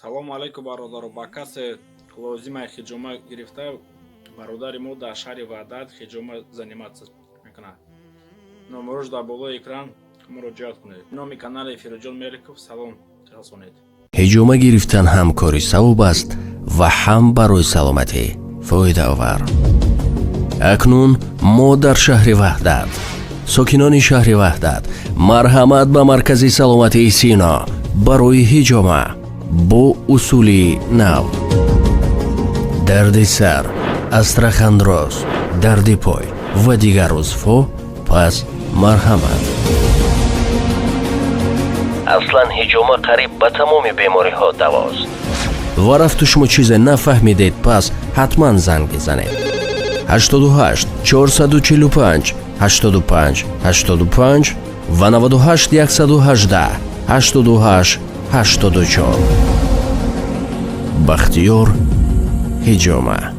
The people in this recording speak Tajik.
Салому алайкум, бародаро. Ба касе лозимай ҳиҷома гирифта, бародари мо дар шаҳри Ваҳдат ҳиҷома заниматься мекунад. Номерош дар болои экран, муроҷиат кунед. Номи канали Фирӯзҷон Меликов салом расонед. Ҳиҷома гирифтан ҳам кори савоб аст ва ҳам барои саломатӣ фоидаовар. Акнун мо дар шаҳри Ваҳдат. Сокинони шаҳри Ваҳдат, марҳамат ба маркази саломатии Сино барои ҳиҷома бо усули нав. Дарди сар, остеохондроз, дарди пой ва дигар узвҳо, пас марҳамат. Аслан ҳиҷома қариб ба тамоми бемориҳо давост. Ва рафту шумо чизе нафаҳмидед, пас ҳатман занг бизанед: 88 445 85 85 ва 98 118 88 84. Бахтиёр ҳиҷома.